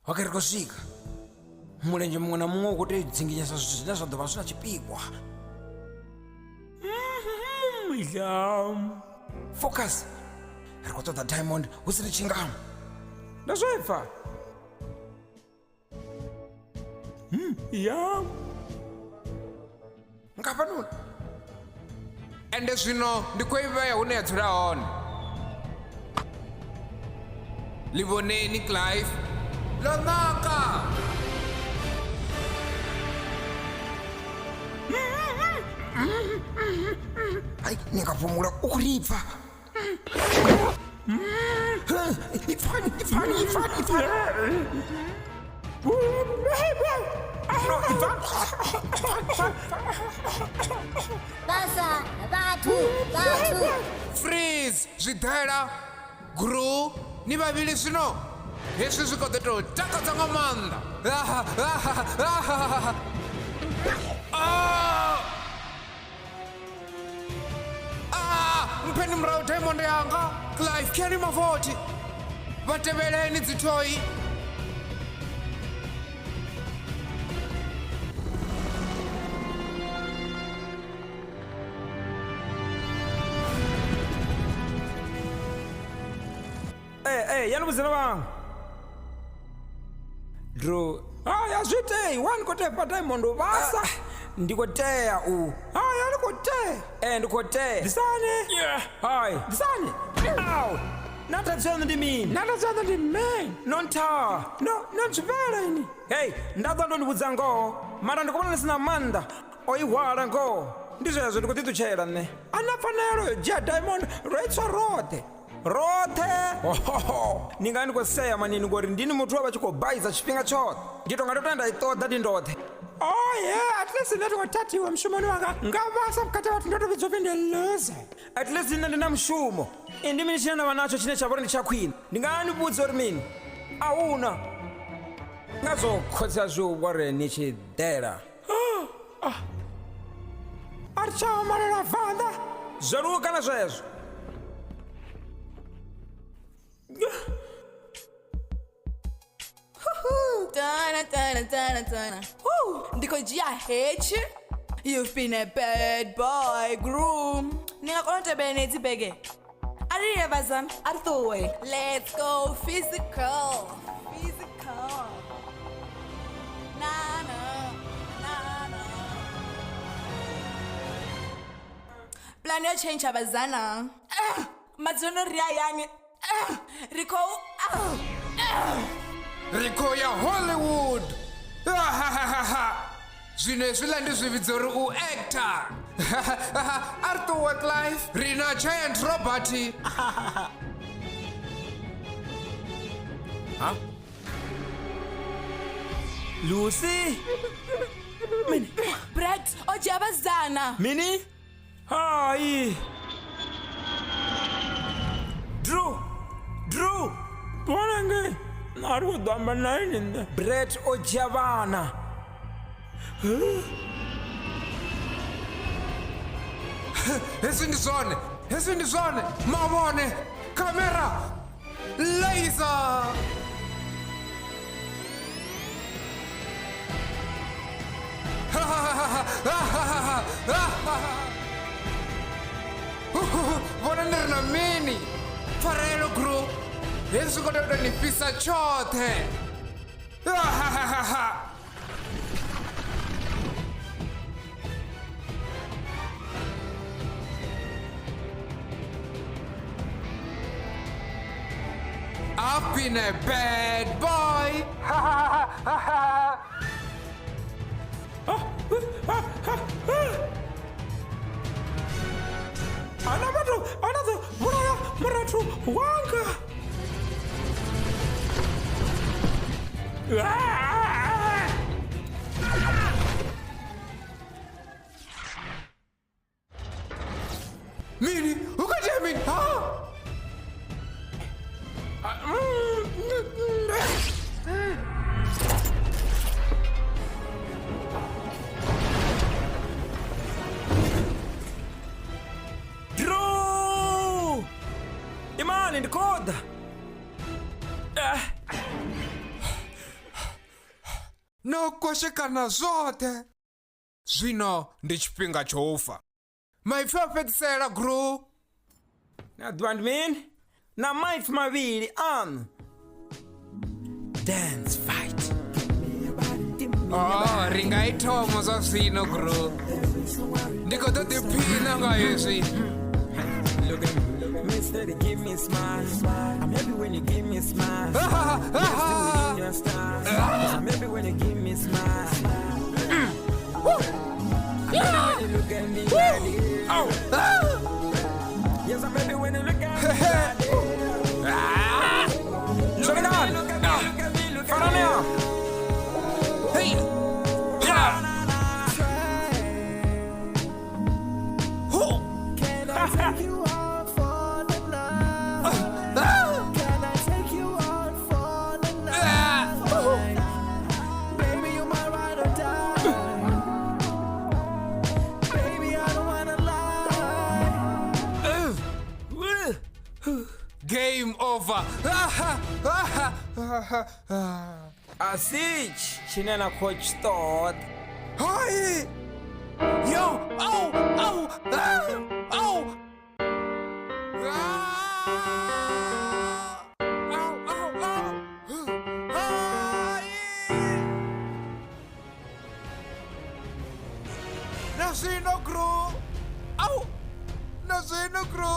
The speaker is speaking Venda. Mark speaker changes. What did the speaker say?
Speaker 1: Okay, ri khou swika. Mulenzhe muṅwe na muṅwe u khou tea u dzinginyesa zwithu zwine zwa ḓo vha zwi na tshipikwa. Focus. Ri khou ṱoḓa diamond hu si ri tshingamo.
Speaker 2: Nda zwo pfa. Ya.
Speaker 1: Nga hafhanoni.
Speaker 3: Ende zwino ndi khou i vhea hune ya dzula hone. Ḽi vhoneni Clive. Ḽo naka!
Speaker 1: Hai, ni nga fhumula u khou ri pfa. Ipfani, ipfani, ipfani, ipfani. No, ipfani.
Speaker 4: Vhasa, vhathu, vhathu.
Speaker 3: Freeze! Zwiḓela! Gru, ni vhavhili zwino? Hezwi zwi khou ḓo tou takadza nga maanḓa. Ah! Ah, mpheni murahu diamond yanga. Clive, carry mavothi. Vha tevheleni dzithoi.
Speaker 2: Eh, eh, ya ni vhudzela vhaṅwe. Drew, hai a zwi tei, wa ni khou tea fha diamond u vhasa.
Speaker 1: Ndi khou tea u.
Speaker 2: Hai, a ni khou tea.
Speaker 1: Eh, ndi khou tea.
Speaker 2: Ḓisani.
Speaker 1: Hai.
Speaker 2: Ḓisani.
Speaker 1: Au. Na thaidzo yaṋu ndi mini?
Speaker 2: Na thaidzo yaṋu ndi mini?
Speaker 1: No ntha.
Speaker 2: No, no nzwifhela ini.
Speaker 1: Hei, nda ḓa ndo ni vhudza ngoho, mara ndi khou vhona ni si na maanḓa o i hwala ngoho. Ndi zwezwo ndi khou ḓiṱutshela nṋe.
Speaker 2: A na pfanelo yo dzhia diamond ro i tswa roṱhe.
Speaker 1: Roṱhe. Hohoho. Ni nga ni khou sea manini ngori ndini muthu wa vha tshi khou baiza tshifhinga tshoṱhe. Ndi tonga ndo tenda i ṱoḓa ndi ndoṱhe.
Speaker 2: Oh yeah, at least nṋe thi ngo thathiwa mushumoni wanga nga vhasa vhukati ha vhathu ndo to vhidzwa upfi ndi loser.
Speaker 1: At least nṋe ndi na mushumo. Ee, ndi mini tshine na vha natsho tshine tsha vha uri ndi tsha khwine? Ndi nga ni vhudza uri mini? A huna. Nga zwo khotsi ashu vho ri ni tshi ḓela.
Speaker 2: A ri tsha malela venḓa.
Speaker 1: Zwo luga na zwezwo.
Speaker 5: Tana, tana, tana, tana. Woo! Ndi khou dzhia hetshi. You've been a bad boy, groom. Ni nga kona u tevhela na hedzi bege? A ri ye vhazana, a ri ṱuwe. Let's go physical. Physical. Na na na na. Plan yo tshentsha vhazana. Ah, Madzulo ri hayani. Ah, Ri khou ah, ah.
Speaker 3: Ri khou ya Hollywood. Zwino hezwiḽa ndi zwi vhidza uri u actor. A ri ṱuwe Clive. Ri na giant robot.
Speaker 1: Ha? Lucy? Mini?
Speaker 5: Brett o dzhia vhasidzana.
Speaker 1: Mini?
Speaker 2: Hai.
Speaker 1: Drew! Drew!
Speaker 2: Vhona ngei. A ri khou ḓo amba na ini nṋe.
Speaker 1: Brett o dzhia vhana.
Speaker 3: Hezwi ndi zwone. Hezwi ndi zwone. Mavhone. Khamera. Laser. Vhona ndi ri na mini. Pfarelo gru. Hezwi zwi khou tea u tou ni fhisa tshoṱhe. I've been a bad boy.
Speaker 2: Ana vhathu ana ḓo vhulaya murathu wanga.
Speaker 3: Mini, hu khou itea mini? Ha?
Speaker 1: Drew! Imani ndi khou ḓa.
Speaker 3: No kwashekana zwoṱhe. Zwino ndi tshifhinga tsho fa. Maipfi a fhedzisela Gru.
Speaker 1: Na ḓuvha ndi mini? Na maipfi mavhili aṋu. Dance fight.
Speaker 3: Oh, ri nga i thoma zwa zwino Gru. Ndi khou ḓo ḓiphina nga hezwi.
Speaker 1: Look at me. Mister, give me a smile. I'm happy when you give me a smile. Let's do it in your style. I'm happy when you give me a smile. I'm happy when you look at me like this. Oh. Yes, I'm happy when you look at me like this. Look at me, look at me, look at me.
Speaker 3: Hey. Yeah. Ho.
Speaker 6: Can I take you out for the night? Can I take you out for the night? Baby, you my ride or die. Baby, I don't wanna lie.
Speaker 3: Game over.
Speaker 1: A si tshine na khou tshi ṱoḓa.
Speaker 3: Hai. Yo, au, au, ah, au. Ah. Au, au, au. Hai. Na zwino Gru. Au. Na zwino Gru.